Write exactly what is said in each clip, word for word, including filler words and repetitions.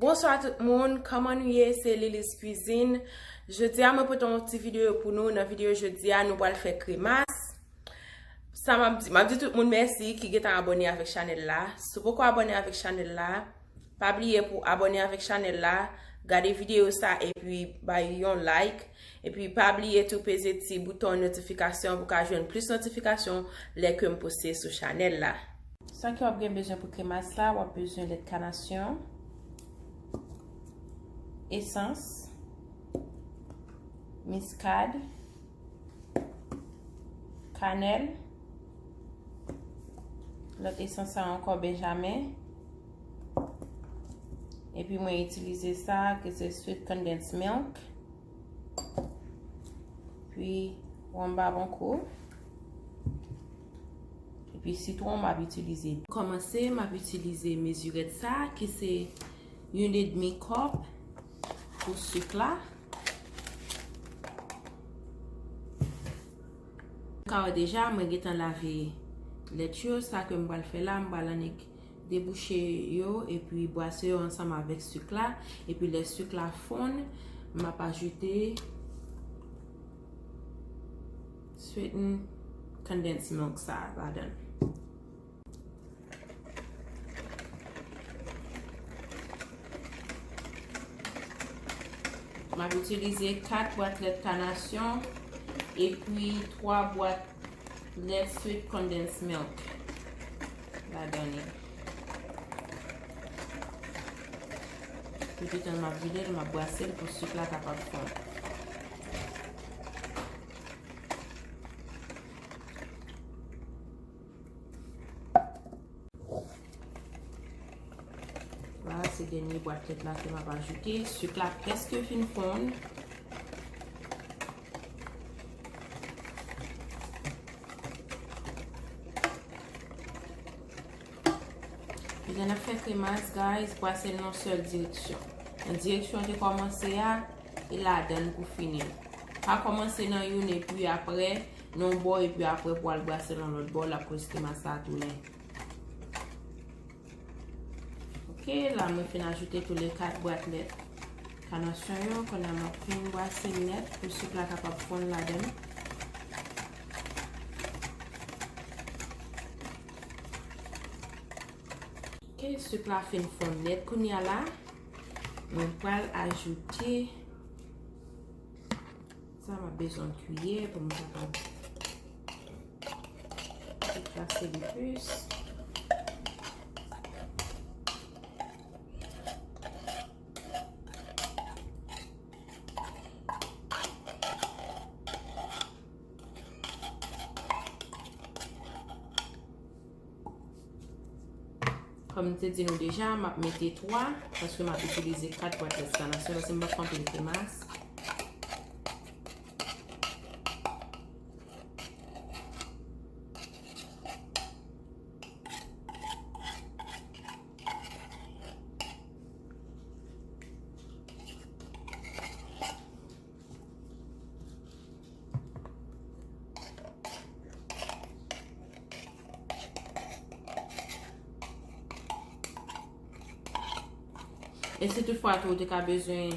Bonswa tout moun, kòman nou ye? Se Lily's Cuisine. Jodi a mwen pote yon ti videyo pou nou. Nan videyo jodi a, nou pral fè kremas. Sa m ap di, m ap di tout moun mèsi ki gentan abòne avèk chanèl la. Si w poko abòne avèk chanèl la, pa bliye pou abòne avèk chanèl la, gade videyo sa epi bay yon like. Epi pa bliye tou peze ti bouton notifikasyon pou ka jwenn plis notifikasyon lè ke m poste sou chanèl la. Sa ke w ap gen bezwen pou kremas la, w ap bezwen lèt kanasyon, esans, miskad, kanèl, lòt esans sa ankò benjamen. Epi mwen itilize sa ke se sweet condensed milk. Epi wonm babonkou. Epi sitwon m ap itilize. Kòmanse, m ap itilize mezirèt sa ki se youn edmi kòp pou sik la. Ou ka wè deja, mwen gentan lave lèt yo. Sa ke m pral fè la, m pral annik debouche yo epi bwase yo ansanm avèk sik la. Epi lè sik la fonn, m ap ajoute sweetened condensed milk sa ladan. M ap itilize kat bwat lèt kanasyon epi twa bwat lèt sweet condensed milk ladan li. Toutotan m ap vide l, m ap bwase l pou sik la kapab fonn. La, se dènye bwat lèt la ke m ap ajoute. Sik la prèske fin fonn. Lè n ap fè kremas, guys, bwase l nan sèl direksyon. Nan direksyon w te kòmanse a, e ladan l pou fini. Pa kòmanse nan youn epi apre, nan yon bò epi apre pou al bwase nan lòt bò, l ap koz kremas la tounen. Ok, la mwen fin ajoute tou le kat bwat lèt kanasyon yo. Kounye a m ap fin bwase nèt pou sik la kapab fonn ladan l. Ok, sik la fin fonn nèt. Kounye a la, mwen pral ajoute sa, m ap bezwen yon kiyè pou m kapab deplase li plis. Kòm m te di nou deja, m ap mete twa, paske m ap itilize kat bwat lèt kanasyon, paske m p ap fè anpil kremas. E si toutfwa tou ou te ka bezwen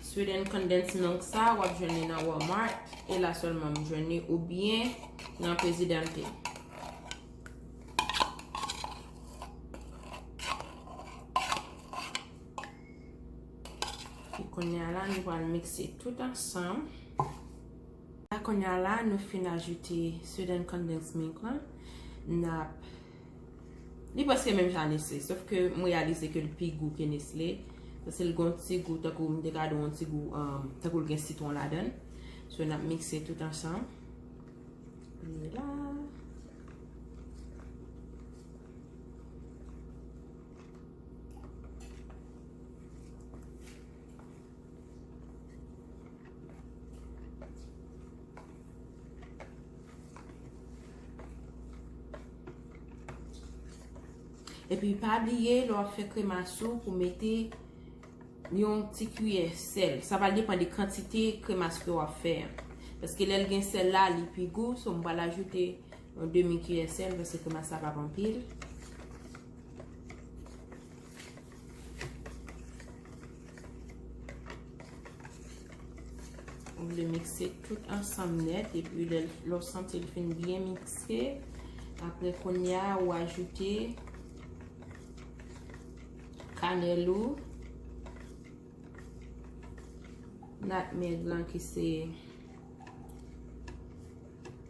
sweetened condensed milk sa, w ap jwenn li nan Walmart. E la sèlman m jwenn li oubyen nan Presidente. E kounye a la, nou pral mikse tout ansanm. La, kounye a la, nou fin ajoute sweetened condensed milk la. N ap, li prèske menm jan Nestlé, sòf ke m reyalize ke l pi gou ke Nestlé. Paske l gon ti gou, tankou m te ka di w yon ti gou, um, tankou l gen sitwon ladan l. So, n ap mikse tout ansanm. Li la. Epi pa bliye, lè w ap fè kremas ou, pou mete yon ti kiyè sèl. Sa va depann de kantite kremas ke w ap fè a. Paske lè l gen sèl la, li pi gou, so m pral ajoute yon demi kiyè sèl, paske kremas la p ap anpil. Vle mikse tout ansanm nèt, epi lè, lè w santi l fin byen mikse, apre kounye a, ou ajoute kanèl ou, natmèg lan ki se,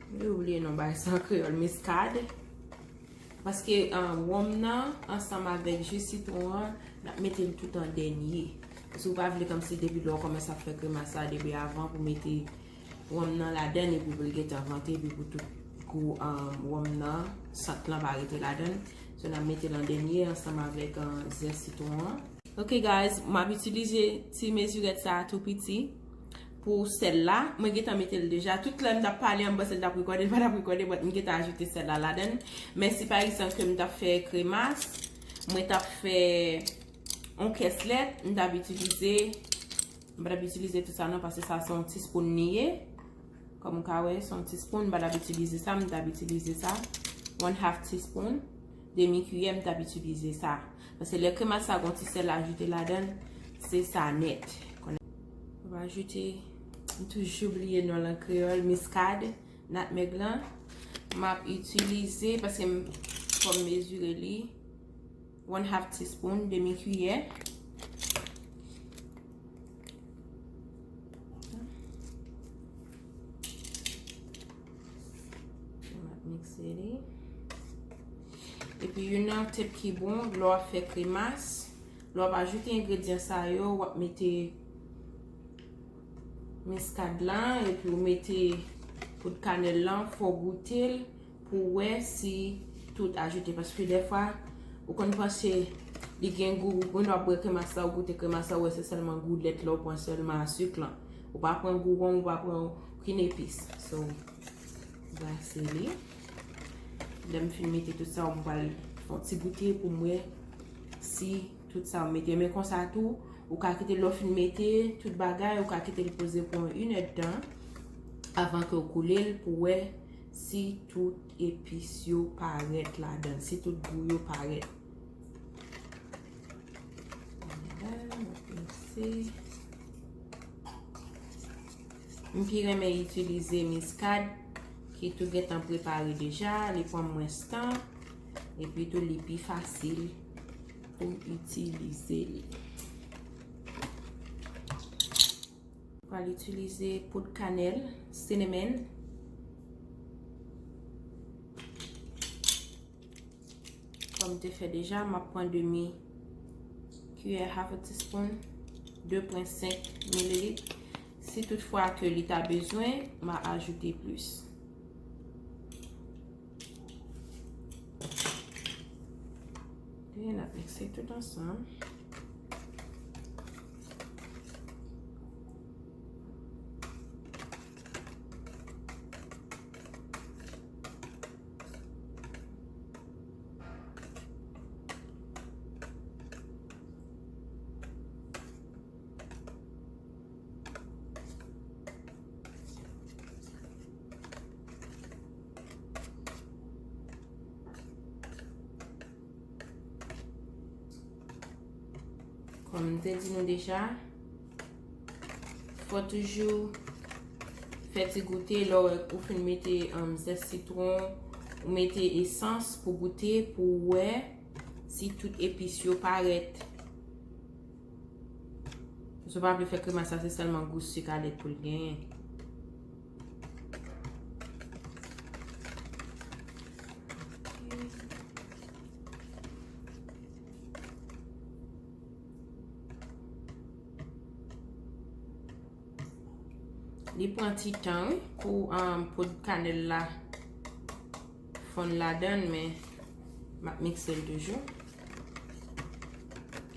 m bliye non bagay sa an kreyòl, miskad. Paske, ah, wonm nan, ansanm avèk ji sitwon an, n ap mete l tout an dènye. Paske ou pa vle kòmsi depi lè w kòmanse ap fè kremas la, depi avan pou mete wonm nan ladann, epi pou l gentan vante, epi pou tout gou, ah, wonm nan, sant lan pa rete ladann. So, n ap mete l an dènye ansanm avèk, ah, zès sitwon an. Ok, guys, m ap itilize ti mezirèt sa a tou piti pou sèl la. Mwen gentan mete l deja. Tout lè m t ap pale an, m panse l t ap rekòde, l pa t ap rekòde, but m gentan ajoute sèl la ladann. Men si pa egzanp ke m t ap fè kremas, mwen t ap fè yon kès lèt, m t ap itilize, m pa t ap itilize tout sa non, paske sa se yon ti spoon li ye. Kòm ou ka wè, se yon ti spoon, m pa t ap itilize sa, m t ap itilize sa. One half teaspoon, demi kiyè, m t ap itilize sa. Paske lè kremas sa gon ti sèl ajoute ladann, se sa nèt. Konnen. M ap ajoute, m toujou bliye non l an kreyòl, miskad, natmèg lan. M ap itilize, paske m, fò m mezire li. One half teaspoon, demi kiyè. M ap mikse li. Epi youn nan tip ki bon, lè w ap fè kremas, lè w ap ajoute engredyan sa yo, w ap mete miskad lan, epi w mete poud kanèl lan, fò w goute l, pou w wè si tout ajoute. Paske dèfwa, ou konn panse li gen gou, ou konn w ap bwè kremas la, ou goute kremas la, ou wè se sèlman gou lèt la, ou pran sèlman a sik lan. Ou pa pran gou wonm, ou pa pran okenn epis. So, brase li. Lè m fin mete tout sa, m pral fè yon ti goute pou m wè si tout sa w mete. Men konsa tou, ou ka kite lè w fin mete tout bagay, ou ka kite l poze pou yon inèdtan avan ke w koule l pou wè si tout epis yo parèt ladann, si tout gou yo parèt. Ladan, m ap mikse. M pi renmen itilize miskad ki tou gentan prepare deja, li pran mwens tan, epi tou li pi fasil pou itilize li. Pral itilize poud kanèl, cinnamon. Kòm m te fè deja, m ap pran demi kiyè, half a teaspoon, de pwen senk mililit. Si toutfwa ke li ta bezwen, m a ajoute plis. Epi n ap mikse tout ansanm. Kòm m te di nou deja, fò toujou fè ti goute lè w wè ou fin mete, um, zès sitwon, ou mete esans pou goute, pou w wè si tout epis yo parèt. Paske w pa vle fè kremas la, se sèlman gou sik a lèt pou l genyen. Li pran ti tan, wi, pou, um, poud kanèl la fonn ladann, men m ap mikse l toujou.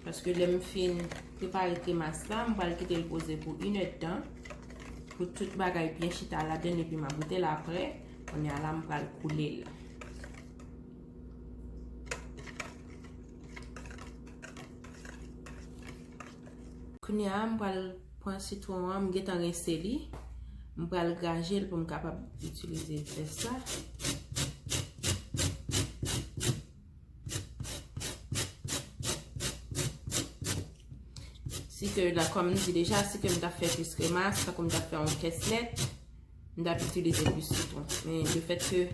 Paske lè m fin prepare kremas la, m pral kite l poze pou inèdtan. Pou tout bagay byen chita ladann, epi m ap goute l apre. Kounye a la, m pral koule l. Kounye a, m pral pran sitwon an, m gentan rense li. M pral graje l pou m kapab itilize zès la. Si ke la, kòm m di deja, si ke m t ap fè plis kremas, tankou m t ap fè yon kèslèt, m t ap itilize plis sitwon. Men lefètke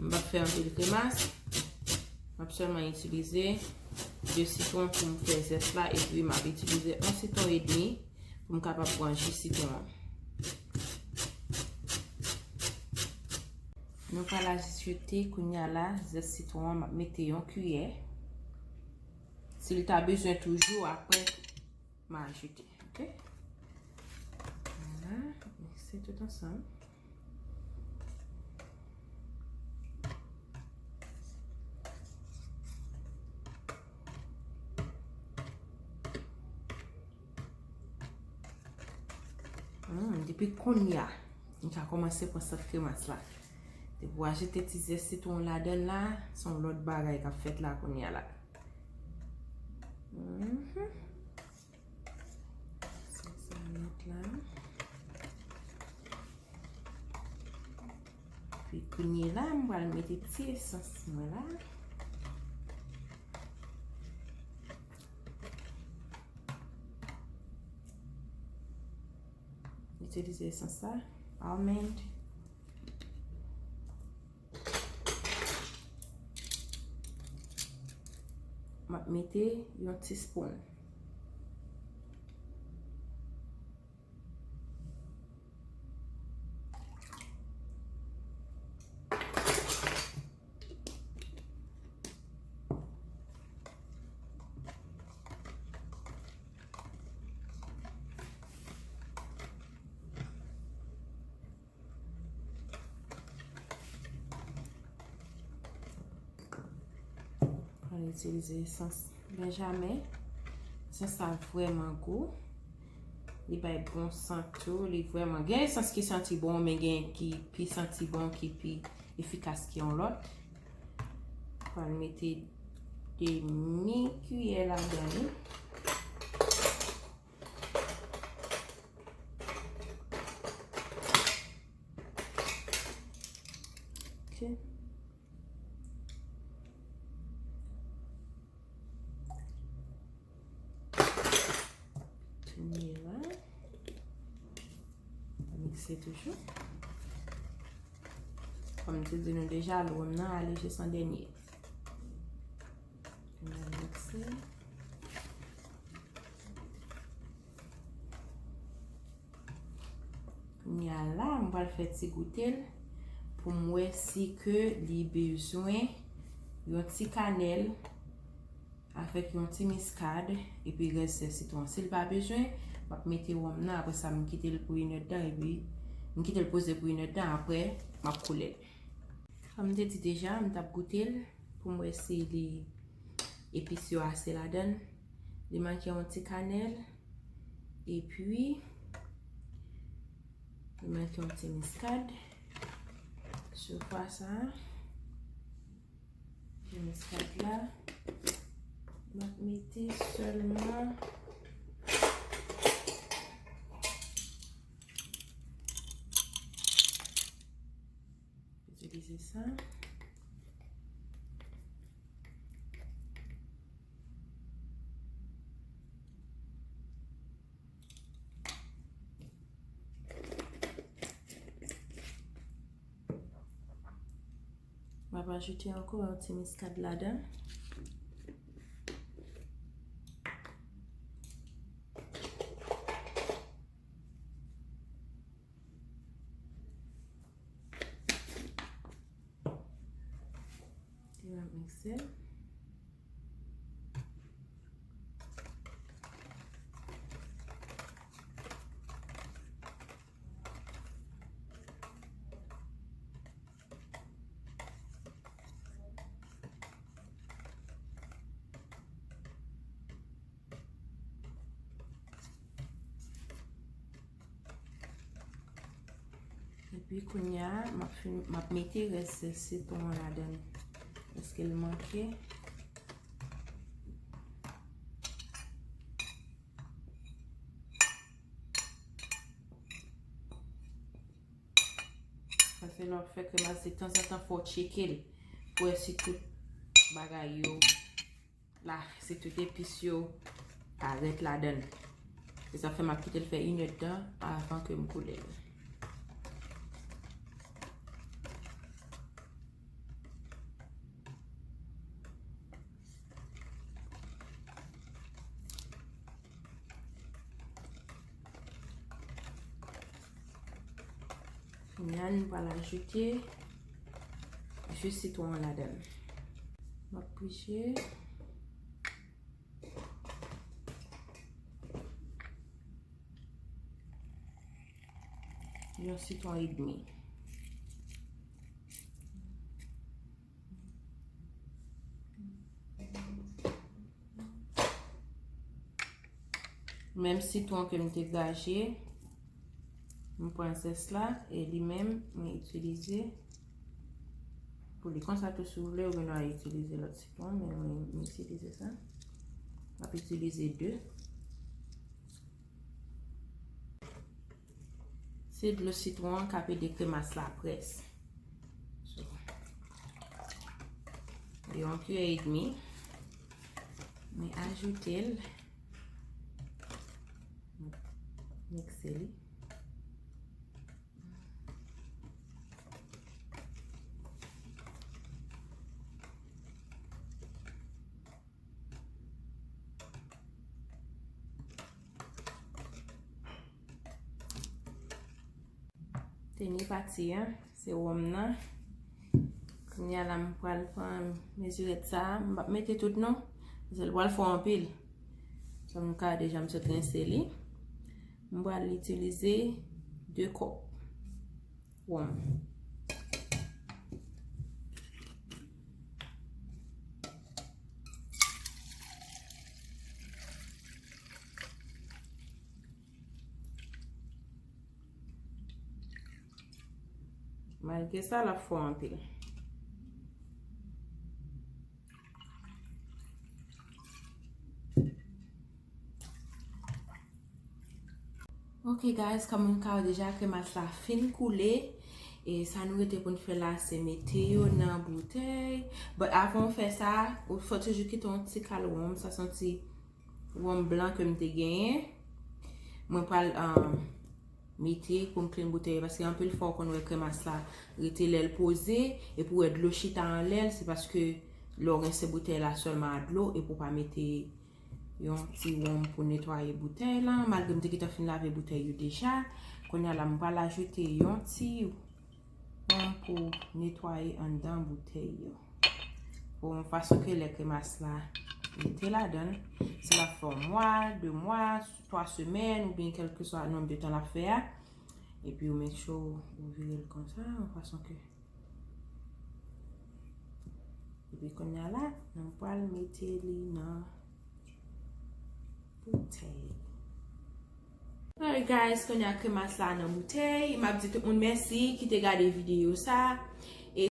m p ap fè anpil kremas, m ap sèlman itilize de sitwon pou m fè zès la, epi m ap itilize yon sitwon edmi pou m kapab pran ji sitwon an. Nou pral ajoute kounye a la zès sitwon an, m ap mete yon kiyè. Si l ta bezwen toujou, apre, m a ajoute. Ok? Vwala, mikse tout ansanm. Hmm, depi kounye a, m ka kòmanse pran sant kremas la. Depi w ajoute ti zès sitwon ladan l la, se yon lòt bagay k ap fèt la kounye a la. Mhm. Sa, sa nèt la. Epi kounye a la, m pral mete ti esans mwen la. Itilize esans la, almond. M ap mete yon ti spoon. Mwen itilize esans Benjamin. Esans sa vrèman gou. Li bay bon sant tou. Li vrèman gen esans ki santi bon, men gen ki pi santi bon, ki pi efikas ki yon lòt. Pral mete demi kiyè ladan li. Ok. Tounen la. Mikse toujou. Kòm m te di nou deja, lwèm nan ale jis an dènye. N a mikse. Kounye a la, m pral fè ti goute l pou m wè si ke li bezwen yon ti kanèl avèk yon ti miskad epi rès zès sitwon. Si l pa bezwen, m ap mete wòm nan, apre sa m kite l pou inèdtan epi m kite l poze pou inèdtan, apre m ap koule l. Kòm m te di deja, m t ap goute l pou m wè si li epis yo ase ladan l. Li manke yon ti kanèl. Epi, li manke yon ti miskad. Sou fwa sa, ti miskad la, m ap mete sèlman Itilize sa. M ap ajoute ankò yon ti miskad ladan. Epi m ap mikse l. Epi kounye a, m ap fin, m ap mete rès sitwon an ladan l. Paske l manke. Paske lè w ap fè kremas, se tanzantan fò w tcheke l pou wè si tout bagay yo la, si tout epis yo parèt ladan l. Se sa fè m ap kite l fè inèdtan avan ke m koule l. Kounye a, nou pral ajoute jus sitwon an ladan l. M ap pije. Yon sitwon edmi. Menm sitwon ke m te graje, m pran zès la, e li menm, mwen itilize pou li. Konsa tou, si w vle, ou gen dwa itilize lòt sitwon, men mwen, m itilize sa. M ap itilize de. Se dlo sitwon an k ap ede kremas la près. So, yon kiyè edmi. Mwen ajoute l. Mikse li. Dènye pati a, se wonm nan. Kounye a la, m pral pran mezirèt sa a. M p ap mete tout non, paske l pral fò anpil. Sa m ka deja, m sot rense li. M pral itilize de kòp wonm. Malgre sa, l ap fò anpil. Ok, guys, kòm nou ka wè deja, kremas la fin koule. E sa nou rete pou n fè la, se mete yo nan boutèy. But avan w fè sa, ou fò toujou kite yon ti kal wonm, sa se yon ti wonm blan ke m te genyen. Mwen pral, um, mete pou m clean boutèy, paske anpil fwa w konn wè kremas la rete lè l poze, epi w wè dlo chita anlè l, se paske lè w rense boutèy la sèlman a dlo, epi w pa mete yon ti wonm pou netwaye boutèy la, malgre m te gentan fin lave boutèy yo deja. Kounye a la, m pral ajoute yon ti wonm pou netwaye anndan boutèy yo. Pou yon fason ke lè kremas la rete ladan l, si l ap fè yon mwa, de mwa, twa semèn, oubyen kèlkeswa nonb de tan l ap fè a. Epi w make sure ou vire l konsa, yon fason ke Epi kounye a la, nou pral mete li nan boutèy. Alright guys, kounye a kremas la nan boutèy. M ap di tout moun mèsi ki te gade videyo sa.